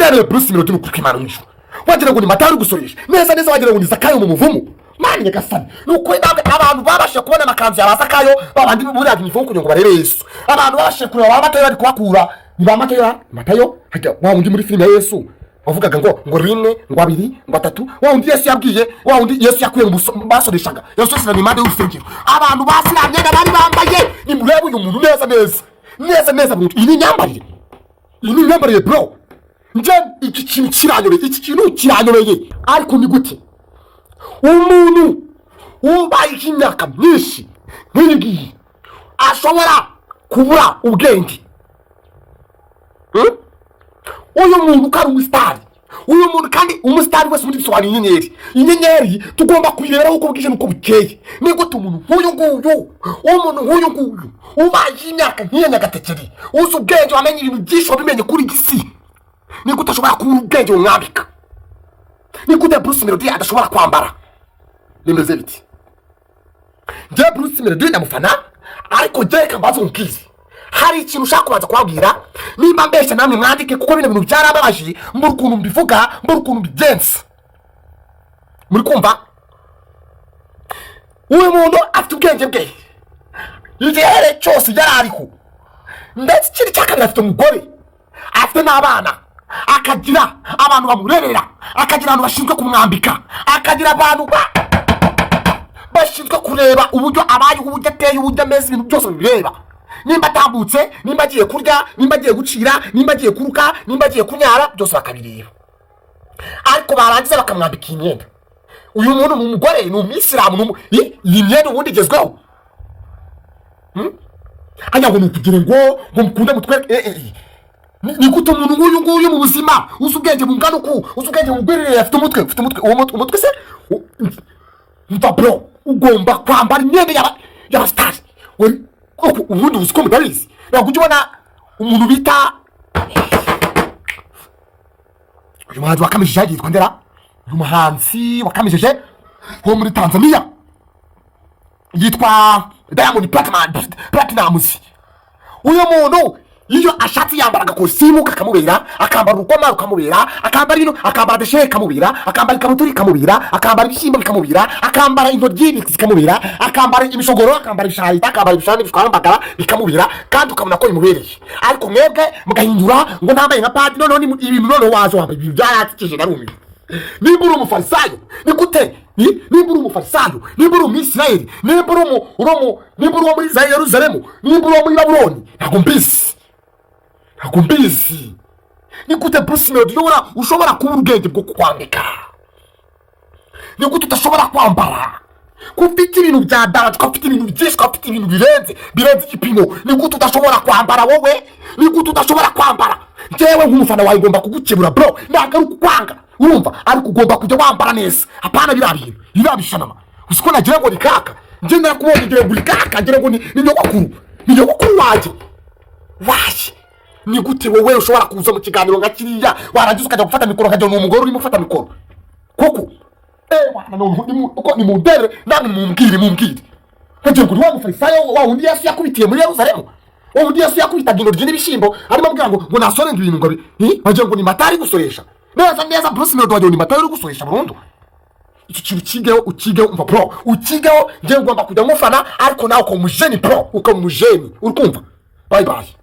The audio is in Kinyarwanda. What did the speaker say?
Mundebere Bruce Melody, ni ukuri kw'Imana mu ijuru, wagira ngo ni Matayo uri gusoresha neza neza, wagira ngo ni Zakayo mu muvumo. Mani Nyagasani, ni ukuri ntabwo abantu babashije kubona amakanzu ya ba Zakayo, babandi buriya imivumo kugira ngo barebe Yesu. Abantu babashije kureba ba Matayo bari kuhakura, ni ba Matayo, Matayo hajya wa wundi muri filime ya Yesu wavugaga ngo rimwe, ngo abiri, ngo atatu, wa wundi Yesu yabwiye, wa wundi Yesu yakuye mu basoreshaga, yasoreshaga impande y'urusengero. Abantu basiriya myenda bari bambaye. Nimurebe uyu muntu neza neza neza neza burundu. Iyi ni imyambarire, iyi ni imyambarire, bro. Nje iki kintu kiranyobeye, iki kintu kiranyobeye. Ariko ni gute umuntu ubayeho imyaka myinshi nk'iyi ngiyi ashobora kubura ubwenge? Uyu muntu ko ari umusitari, uyu muntu kandi, umusitari wese ubundi bisobanuye inyenyeri. Inyenyeri tugomba kuyireberaho uko bwije n'uko bukeye. Ni gute umuntu nk'uyu nguyu, umuntu nk'uyu nguyu ubaye imyaka nk'iya Nyagatekeri, uzi ubwenge, wamenye ibintu byinshi, wabimenye kuri iyi si, ni gute ashobora kubura ubwenge bumwambika? Ni gute Bruce Melody adashobora kwambara? Nimeze biti? Njye Bruce Melody ndamufana, ariko njye reka mbaze umbwire. Hari ikintu ushaka kubanza kubabwira. Nimba mbeshya namwe mwandike, kuko bino bintu byarababaje, mbura ukuntu mbivuga, mbura ukuntu mbigenza. Muri kumva, uyu muntu afite ubwenge bwe igihe cyose yari ariho. Ndetse ikindi cya kabiri, afite umugore, afite n'abana, akagira abantu bamurerera, akagira abantu bashinzwe kumwambika, akagira abantu bashinzwe kureba uburyo abayeho, uburyo ateye, uburyo ameze, ibintu byose babireba, nimba atambutse, nimba agiye kurya, nimba agiye gucira, nimba agiye kuruka, nimba agiye kunyara, byose bakabireba. Ariko barangiza bakamwambika iyi myenda. Uyu muntu ni umugore, ni umwisilamu, iyi myenda ubundi igezweho? Hajya ngo ni ukugira ngo mukunde mutwereke. Ni gute umuntu nk'uyu nguyu mu buzima, uzi ubwenge bungana uku, uzi ubwenge bugwiririye, afite umutwe, ufite umutwe, uwo mutwe, umutwe se mva bro, ugomba kwambara imyenda y'abasitari. Ubundi uzi ko mutabizi, ntabwo ujya ubona umuntu bita uyu muhanzi wakamijeje yitwa ndera, uyu muhanzi wakamijeje wo muri Tanzania yitwa Diamond Platnumz. Uyu muntu iyo ashatse yambara agakosimu kakamubera, akambara urukoma rukamubera, akambara ibintu, akambara deshe ikamubera, akambara ikabutura ikamubera, akambara ibishyimbo bikamubera, akambara intoryi zikamubera, akambara imishogoro, akambara ibishahita, akambara ibishani bishwambagara bikamubera, kandi ukabona ko bimubereye. Ariko mwebwe mugahindura ngo ntambaye nka padiri. Noneho ibintu, noneho waje wambaye ibintu byaratikije, narumiwe. Nimba uri umufarisayo, ni gute? Nimba uri umufarisayo, nimba uri umwisirayeli, nimba uri umu uri umu nimba uri uwo muri za Yeruzalemu, nimba uri uwo muri Babuloni, ntabwo mbizi, ntabwo mbizi. Ni gute Bruce Melody ushobora kubura ubwenge bwo kwambika? Ni gute udashobora kwambara, ko ufite ibintu bya danger, ko ufite ibintu byinshi, ko ufite ibintu birenze, birenze igipimo? Ni gute udashobora kwambara wowe? Ni gute udashobora kwambara? Njyewe nk'umufana wawe ngomba kugukebura, bro. Ntabwo ari ukukwanga, urumva, ariko ugomba kujya wambara neza, apana biriya bintu, biriya bishanama. Uzi ko nagira ngo ni kaka? Njye narakubonye ngira ngo uri kaka, ngira ngo ni nyogokuru, ni nyogokuru wanjye waye. Ni gute wowe ushobora kuza mu kiganiro nka kiriya, warangiza ukajya gufata mikoro nkagira ni umugore urimo ufata mikoro koko? Wana uko nimundere namwe, mumbwire, mumbwire. Nkagira ngo ni wa mufarisayo, wa wundi Yesu yakubitiye muri Yeruzalemu, wa wundi Yesu yakubitaga intoryi n'ibishyimbo, arimo abwira ngo nasorenga ibintu ngo wagira ngo ni Matayo ari gusoresha neza neza. Bruce Melody, wagira ngo ni Matayo uri gusoresha burundu. Iki kintu ukigeho, ukigeho. Umva bro, ukigeho. Njyewe ngomba kujya ngufana, ariko nawe ukaba umujeni, bro, ukaba umujeni. Uri kumva? Bye bye.